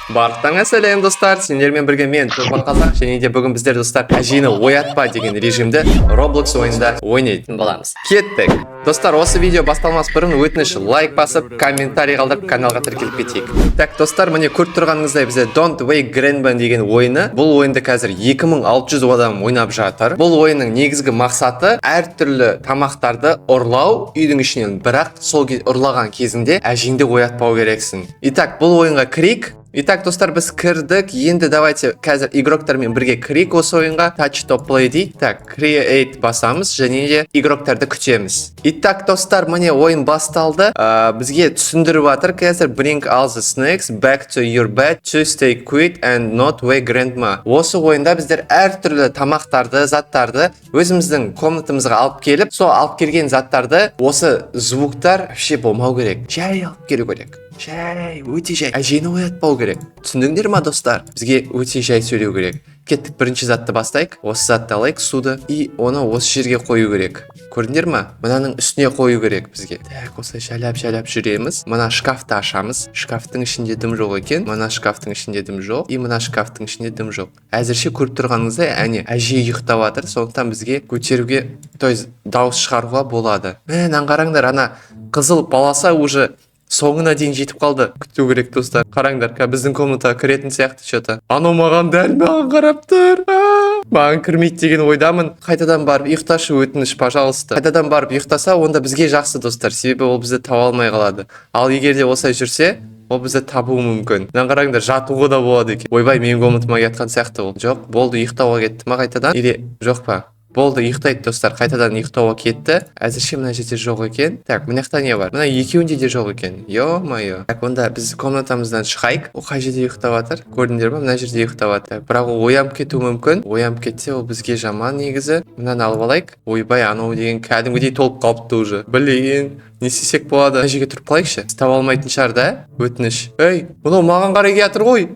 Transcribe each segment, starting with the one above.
Барлықтарыңа сәлем, достар! Сендермен бірге мен, Турбо Қазақ, және де бүгін біздер, достар, «Әжені оятпа» деген режимді Roblox ойында ойнайтын боламыз. Кеттік! Достар, осы видео басталмас бұрын, өтініш, лайк басып, комментарий қалдырып, каналға тіркеліп кетейік. Так, достар, міне, көріп тұрғаныңыздай, бізде Don't Wake Grandma деген ойыны. Бұл ойынды қазір 2600 адам ойнап жатыр. Бұл ойынның негізгі мақсаты — әртүрлі тамақтарды ұрлау үйдің ішінен, бірақ сол ұрлаған кезіңде әжеңді оятпау керексің. Итак, бұл ойынға кірейік. Итак, достар, біз кірдік. Енді давайте қазір игроктармен бірге кірейік осы ойынға. Touch to play дейді. Так, create басамыз және де игроктарды күтеміз. Итак, достар, міне, ойын басталды. Бізге түсіндіріп жатыр қазір: bring all the snacks back to your bed to stay quiet and not wake grandma. Осы ойында біздер әртүрлі тамақтарды, заттарды өзіміздің комнатамызға алып келіп, сол алып келген заттарды, осы звуктар вообще болмау керек. Жай алып келу керек. Жай, өте жай. Әжені оятпау керек. Түсіндіңдер ма, достар? Бізге өте жай сөйлеу керек. Кеттік, бірінші затты бастайық. Осы затты алайық, суды, и оны осы жерге қою керек. Көрдіңдер ма? Мынаның үстіне қою керек бізге. Так, осылай жайлап жайлап жүреміз. Мына шкафты ашамыз. Шкафтың ішінде дым жоқ екен. Мына шкафтың ішінде дым жоқ. И мына шкафтың ішінде дым жоқ. Әзірше көріп тұрғаныңыздай, әне, әже ұйықтап жатыр. Сондықтан бізге көтеруге, то есть дауыс шығаруға болады. Мә, мынаны қараңдар, ана қызыл полоса уже соңына дейін жетіп қалды. Күту керек, достар. Қараңдар, қазір біздің комнатаға кіретін сияқты че-то. Анау маған, дәл маған қарап тұр. Аа, маған кірмейді деген ойдамын. Қайтадан барып ұйықташы, өтініш, пожалуйста. Қайтадан барып ұйықтаса, онда бізге жақсы, достар, себебі ол бізді таба алмай қалады. Ал егер де осылай жүрсе, ол бізді табуы мүмкін. Мынаны қараңдар, жатуға да болады екен. Ойбай, менің комнатама жатқан сияқты ол. Жоқ, болды, ұйықтауға кетті ма қайтадан или жоқ па? Болды, ұйықтайды, достар, қайтадан ұйықтауға кетті. Әзірше мына жерде жоқ екен. Так, мына жақта не бар? Мына екеуінде де жоқ екен, ё-моё. Так, онда біз комнатамыздан шығайық. Ол қай жерде ұйықтап жатыр, көрдіңдер ма? Мына жерде ұйықтап жатыр. Так, бірақ ол оянып кетуі мүмкін. Оянып кетсе, ол бізге жаман негізі. Мынаны алып алайық. Ойбай, анау деген кәдімгідей толып қалыпты уже. Блин, не істесек болады? Мына жерге тұрып қалайықшы. Біз таба алмайтын шығар да. Өтініш, ей, мынау маған қарай келатыр ғой.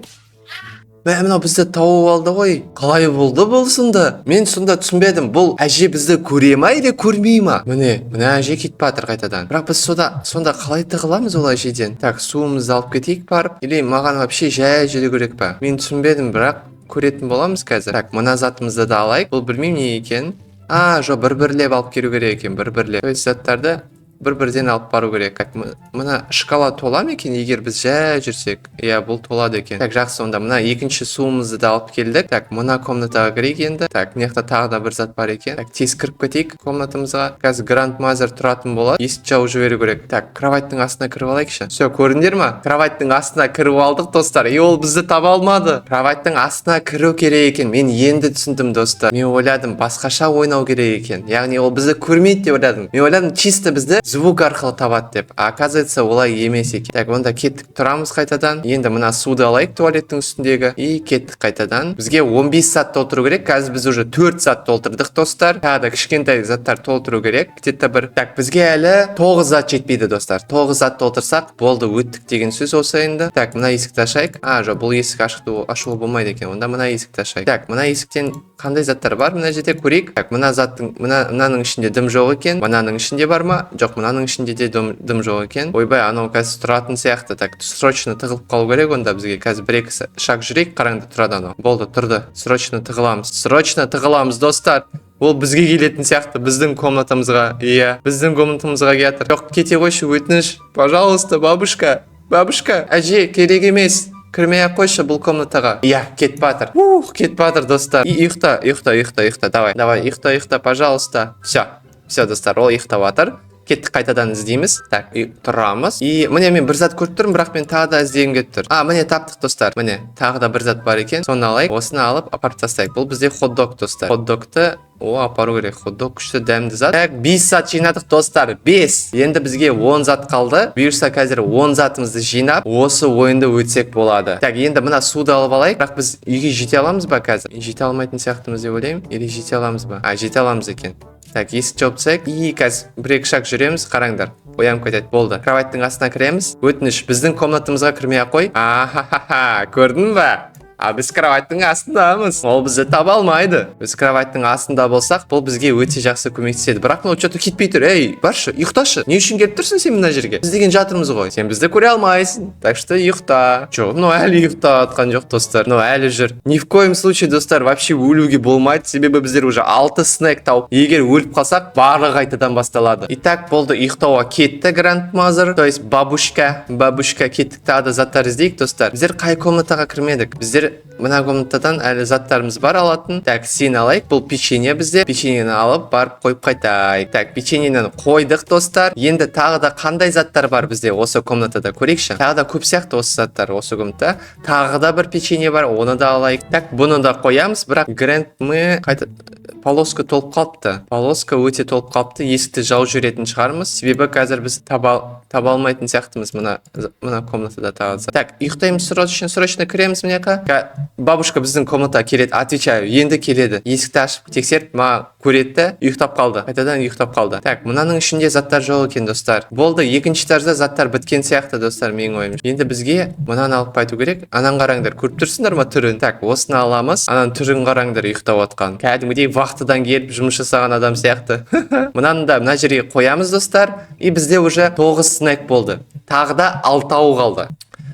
Мә, мынау бізді тауып алды ғой. Қалай болды бұл сонда? Мен сонда түсінбедім. Бұл әже бізді көре ма или көрмей ма? Міне, мына әже кетіп жатыр қайтадан. Бірақ біз сонда қалай тығыламыз ол әжеден? Так, суымызды алып кетейік барып. Или маған вообще жай жүру керек па? Мен түсінбедім, бірақ көретін боламыз қазір. Так, мына затымызды да алайық. Бұл білмеймін не екенін. А, жоқ, бір бірлеп алып келу керек екен, бір бірлеп. То есть заттарды бір бірден алып бару керек. Так, мына шкала тола ма екен, егер біз жай жүрсек? Иә, бұл толады екен. Так, жақсы, онда мына екінші суымызды да алып келдік. Так, мына комнатаға кірейік енді. Так, мына жақта тағы да бір зат бар екен. Так, тез кіріп кетейік комнатамызға. Қазір grandmother тұратын болады, есік жауып жіберу керек. Так, кроваттың астына кіріп алайықшы. Все, көрдіңдер ма? Кроваттың астына кіріп алдық, достар, и ол бізді таба алмады. Кроваттың астына кіру керек екен, мен енді түсіндім, достар. Мен ойладым, басқаша ойнау керек екен, яғни ол бізді көрмейді деп ойладым. Мен ойладым, чисто бізді звук арқылы табады деп, а оказывается, олай емес екен. Так, онда кеттік, тұрамыз қайтадан. Енді мына суды алайық туалеттің үстіндегі и кеттік қайтадан. Бізге 15 зат толтыру керек. Қазір біз уже 4 зат толтырдық, достар. Тағы да кішкентай заттар толтыру керек, где-то бір. Так, бізге әлі 9 зат жетпейді, достар. 9 зат толтырсақ болды, өттік деген сөз осы енді. Так, мына есікті ашайық. А, жоқ, бұл есік ашық, ашуға болмайды екен. Онда мына есікті ашайық. Так, мына есіктен қандай заттар бар мына жерде, көрейік. Так, мына заттың, мынаның ішінде дым жоқ екен. Мынаның ішінде бар ма? Жоқ, мынаның ішінде де дым жоқ екен. Ойбай, анау қазір тұратын сияқты. Так, срочно тығылып қалу керек онда бізге. Қазір бір екі шаг жүрейік. Қараңдар, тұрады анау. Болды, тұрды. Срочно тығыламыз, срочно тығыламыз, достар. Ол бізге келетін сияқты, біздің комнатамызға. Иә, біздің комнатамызға келатыр. Жоқ, кете қойшы, өтініш, пожалуйста, бабушка, бабушка, әже, керек емес, кірмей ақ қойшы бұл комнатаға. Иә, кетіп жатыр. Ух, кетіп жатыр, достар. И ұйықта, ұйықта, ұйықта, ұйықта, давай, давай, ұйықта, ұйықта, пожалуйста. Все, все, достар, ол ұйықтап жатыр. Кеттік, қайтадан іздейміз. Так, и тұрамыз. И міне, мен бір зат көріп тұрмын, бірақ мен тағы да іздегім келіп тұр. А, міне, таптық, достар. Міне, тағы да бір зат бар екен, соны алайық. Осыны алып, апарып тастайық. Бұл бізде хот дог, достар. Хот догты о апару керек. Хот дог күшті, дәмді зат. Так, 5 зат жинадық, достар, 5. Енді бізге 10 зат қалды. Бұйырса, қазір 10 затымызды жинап, осы ойынды өтсек болады. Так, енді мына суды алып алайық. Бірақ біз үйге жете аламыз ба қазір? Жете алмайтын сияқтымыз деп ойлаймын. Или жете аламыз ба? А, жете аламыз екен. Так, есікті жауып тастайық. И қазір бір екі шаг жүреміз. Қараңдар, оянып кетеді. Болды, кроваттың астына кіреміз. Өтініш, біздің комнатамызға кірмей ақ қой. Ахахаха, көрдің ба? А біз кроваттың астындамыз, ол бізді таба алмайды. Біз кроваттың астында болсақ, бұл бізге өте жақсы көмектеседі. Бірақ мынау че-то кетпей тұр. Ей, баршы, ұйықташы. Не үшін келіп тұрсың сен мына жерге? Біз деген жатырмыз ғой, сен бізді көре алмайсың, так что ұйықта. Жоқ, мынау әлі ұйықтап жатқан жоқ, достар, мынау әлі жүр. Ни в коем случае, достар, вообще өлуге болмайды, себебі біздер уже алты снек тауып, егер өліп қалсақ, барлығы қайтадан басталады. И так, болды, ұйықтауға кетті grandmother, то есть бабушка. Бабушка, кеттік, тағы да заттар іздейік, достар. Біздер қай комнатаға кірмедік? Біздер мына комнатадан әлі заттарымыз бар алатын. Так, сені алайық, бұл печенье бізде. Печеньені алып барып қойып қайтайық. Так, печеньені қойдық, достар. Енді тағы да қандай заттар бар бізде осы комнатада, көрейікші. Тағы да көп сияқты осы заттар осы комнатада. Тағы да бір печенье бар, оны да алайық. Так, бұны да қоямыз. Бірақ grandma қайта, полоска толып қалыпты, полоска өте толып қалыпты. Есікті жауып жіберетін шығармыз, себебі қазір біз таба алмайтын сияқтымыз мына комнатада тағы да. Так, ұйықтаймыз, срочно, срочно кіреміз мына жаққа. Бабушка біздің комнатаға келеді, отвечаю, енді келеді. Есікті ашып тексеріп, маған көреді да, ұйықтап қалды, қайтадан ұйықтап қалды. Так, мынаның ішінде заттар жоқ екен, достар. Болды, екінші этажда заттар біткен сияқты, достар, менің ойымша. Енді бізге мынаны алып қайту керек. Ананы қараңдар, көріп тұрсыңдар ма түрін? Так, осыны аламыз. Ананың түрін қараңдар, ұйықтап жатқан, кәдімгідей вахтадан келіп жұмыс жасаған адам сияқты. Мынаны да мына жерге қоямыз, достар. И бізде уже тоғыз снек болды, тағы да алтауы қалды.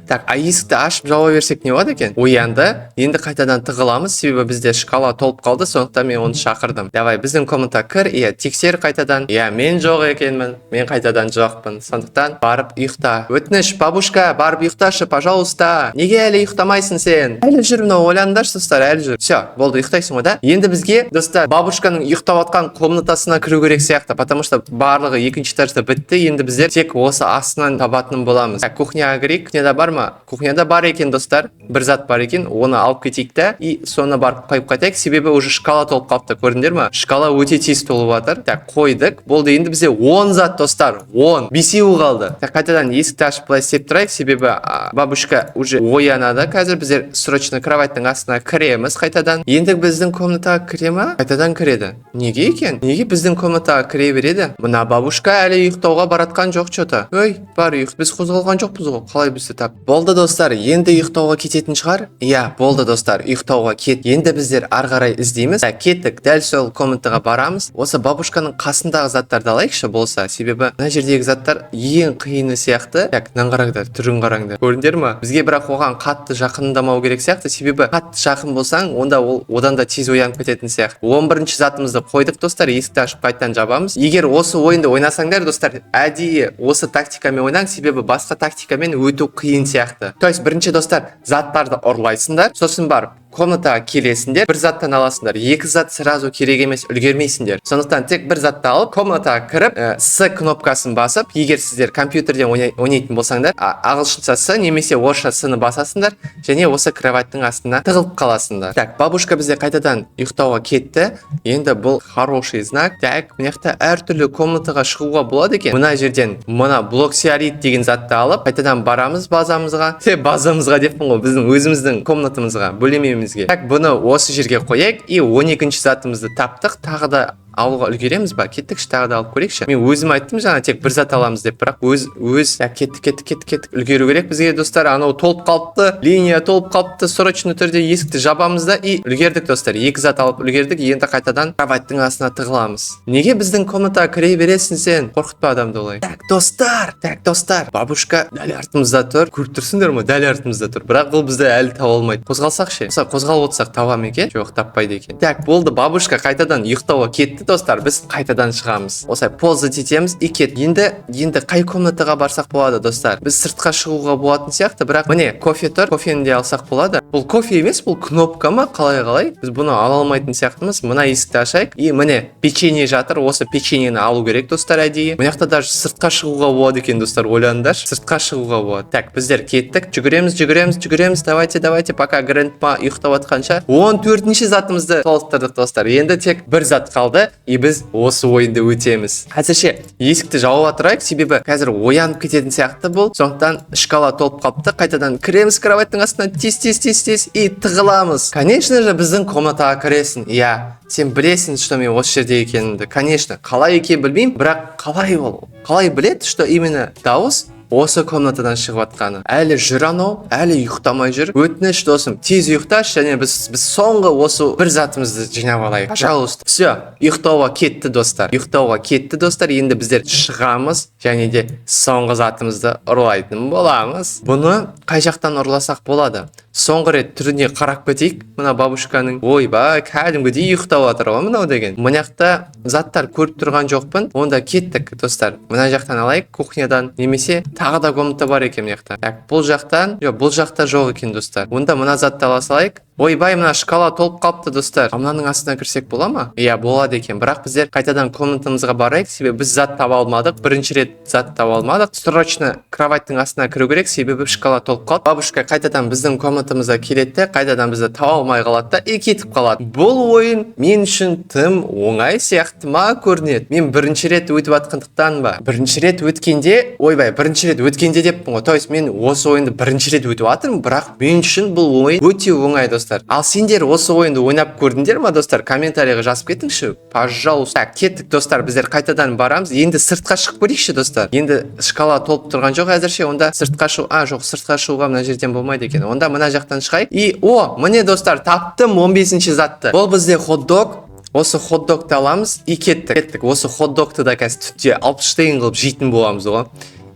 Так, а есікті ашып жауа берсек, не болады екен? Оянды. Енді қайтадан тығыламыз, себебі бізде шкала толып қалды, сондықтан мен оны шақырдым. Давай, біздің комнатаға кір, иә, тексер қайтадан. Иә, мен жоқ екенмін, мен қайтадан жоқпын, сондықтан барып ұйықта. Өтініш, бабушка, барып ұйықташы, пожалуйста. Неге әлі ұйықтамайсың сен? Әлі жүр мынау, ойланыңдаршы, достар, әлі жүр. Все, болды, ұйықтайсың ғой да. Енді бізге, достар, бабушканың ұйықтап жатқан комнатасына кіру керек сияқты, потому что барлығы екінші этажда бітті. Енді біздер тек осы астынан табатын боламыз. Так, кухняға кірейік. Кухняда бар ма? Кухняда бар екен, достар, бір зат бар екен. Оны алып кетейік та и соны барып қойып қайтайық, себебі уже шкала толып қалыпты. Көрдіңдер ма? Шкала өте тез толып жатыр. Так, қойдық, болды. Енді бізде 10 зат, достар, 10, бесеуі қалды. Так, қайтадан есікті ашып, былай істеп тұрайық, себебі бабушка уже оянады қазір. Біздер срочно кроваттың астына кіреміз қайтадан. Енді біздің комнатаға кіре ма? Қайтадан кіреді. Неге екен? Неге біздің комнатаға кіре береді? Мына бабушка әлі ұйықтауға баратқан жоқ че-то. Ой, бар, ұйық. Біз қозғалған жоқпыз ғой, қалай бізді тап? Болды, достар, енді ұйықтауға кететін шығар. Иә, болды, достар, ұйықтауға кет. Енді біздер ары қарай іздейміз. Так, кеттік, дәл сол комнатаға барамыз. Осы бабушканың қасындағы заттарды алайықшы болса, себебі мына жердегі заттар ең қиыны сияқты. Так, мынаны қараңдар, түрін қараңдар, көрдіңдер ма? Бізге бірақ оған қатты жақындамау керек сияқты, себебі қатты жақын болсаң, онда ол одан да тез оянып кететін сияқты. 11-ші затымызды қойдық, достар. Есікті ашып, қайтадан жабамыз. Егер осы ойынды ойнасаңдар, достар, әдейі осы тактикамен ойнаң, себебі басқа тактикамен өту қиын сияқты. То есть бірінші, достар, заттарды ұрлайсыңдар, сосын барып комнатаға келесіңдер, бір заттан аласыңдар. Екі зат сразу керек емес, үлгермейсіңдер. Сондықтан тек бір затты алып, комнатаға кіріп, С кнопкасын басып, егер сіздер компьютерден ойнайтын болсаңдар, ағылшынша С немесе орысша С ны басасыңдар және осы кроваттың астына тығылып қаласыңдар. Так, бабушка бізде қайтадан ұйықтауға кетті. Енді бұл хороший знак. Так, мына жақта әртүрлі комнатаға шығуға болады екен. Мына жерден мына блоксиарит деген затты алып, қайтадан барамыз базамызға. Те, базамызға деппін ғой, біздің өзіміздің комнатамызға, бөлмемізге. Так, бұны осы жерге қояйық. И 12-ші затымызды таптық. Тағы да алуға үлгереміз ба? Кеттікші, тағы да алып көрейікші. Мен өзім айттым жаңа, тек бір зат аламыз деп, бірақ өз өз. Так, кеттік, кеттік, кеттік, кеттік. Үлгеру керек бізге, достар. Анау толып қалыпты, линия толып қалыпты. Срочно түрде есікті жабамыз да. И үлгердік, достар, екі зат алып үлгердік. Енді қайтадан кроваттың астына тығыламыз. Неге біздің комнатаға кіре бересің сен? Қорқытпа адамды олай. Так, достар, так, достар, бабушка дәл артымызда тұр. Көріп тұрсыңдар ма? Дәл артымызда тұр, бірақ бұл бізді әлі таба алмайды. Қозғалсақ ше? Мысалы, қозғалып отырсақ, таба ма екен? Жоқ, таппайды екен. Так, болды, бабушка қайтадан ұйықтауға кетті, достар. Біз қайтадан шығамыз, осылай ползать етеміз и кет. Енді қай комнатаға барсақ болады, достар? Біз сыртқа шығуға болатын сияқты, бірақ міне, кофе тұр, кофені де алсақ болады. Бұл кофе емес, бұл кнопка ма? Қалай біз бұны ала алмайтын сияқтымыз. Мына есікті ашайық. И міне, печенье жатыр. Осы печеньені алу керек, достар, әдейі. Мына жақта даже сыртқа шығуға болады екен, достар, ойланыңдаршы, сыртқа шығуға болады. Так, біздер кеттік, жүгіреміз, жүгіреміз, жүгіреміз. Давайте, давайте, пока grandma ұйықтап жатқанша. 14-ші затымызды толықтырдық, достар. Енді тек бір зат қалды, и біз осы ойынды өтеміз. Әзірше есікті жауып отырайық, себебі қазір оянып кететін сияқты бұл. Сондықтан шкала толып қалыпты. Қайтадан кіреміз кроваттың астына, тез, тез, тез, тез, и тығыламыз. Конечно же, біздің комнатаға кіресің, иә. Сен білесің, что мен осы жерде екенімді, конечно. Қалай екенін білмеймін, бірақ қалай ол, қалай біледі, что именно дауыс Осы комнатадан шығып жатқаны. Әлі жүр анау, әлі ұйықтамай жүр. Өтініш, досым, тез ұйықташы, және біз соңғы осы бір затымызды жинап алайық, пожалуйста. Все, ұйықтауға кетті, достар, ұйықтауға кетті, достар. Енді біздер шығамыз және де соңғы затымызды ұрлайтын боламыз. Бұны қай жақтан ұрласақ болады? Соңғы рет түріне қарап кетейік мына бабушканың. Ойбай, кәдімгідей ұйықтап жатыр ғой мынау деген. Мына жақта заттар көріп тұрған жоқпын. Онда кеттік, достар, мына жақтан алайық, кухнядан. Немесе тағы да комната бар екен мына жақта. Так, бұл жақтан жоқ, бұл жақта жоқ екен, достар. Онда мына затты ала салайық. Ойбай, мына шкала толып қалыпты, достар. А мынаның астына кірсек бола ма? Иә, болады екен. Бірақ біздер қайтадан комнатамызға барайық, себебі біз зат таба алмадық. Бірінші рет зат таба алмадық. Срочно кроваттың астына кіру керек, себебі шкала толып қалды. Бабушка қайтадан біздің комнатамызға келеді де, қайтадан бізді таба алмай қалады да и кетіп қалады. Бұл ойын мен үшін тым оңай сияқты ма көрінеді? Мен бірінші рет өтіп жатқандықтан ба? Бірінші рет өткенде, ойбай, бірінші рет өткенде деппін ғой, то есть мен осы ойынды бірінші рет өтіп жатырмын, бірақ мен үшін бұл ойын өте оңай, достар. Ал сендер осы ойынды ойнап көрдіңдер ма, достар? Комментарийға жазып кетіңізші, пожалуйста. Так, кеттік, достар, біздер қайтадан барамыз. Енді сыртқа шығып көрейікші, достар. Енді шкала толып тұрған жоқ әзірше. Онда сыртқа шығу, а, жоқ, сыртқа шығуға мына жерден болмайды екен. Онда мына жақтан шығайық. И о, міне, достар, таптым 15 затты. Бұл бізде хот-дог. Осы хот-догты аламыз и кеттік, кеттік. Осы хот-догты да қазір түнде 60 тиын қылып жейтін боламыз ғой.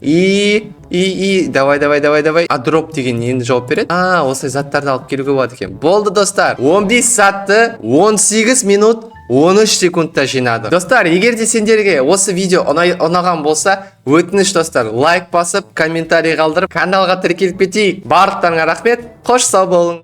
И давай, давай, давай, давай. А дроп деген нені жауап береді? А, осылай заттарды алып келуге болады екен. Болды, достар, 15 затты 18 минут 13 секундта жинадық. Достар, егер де сендерге осы видео ұнаған болса, өтініш, достар, лайк басып, комментарий қалдырып, каналға тіркеліп кетейік. Барлықтарыңа рахмет, қош, сау болың.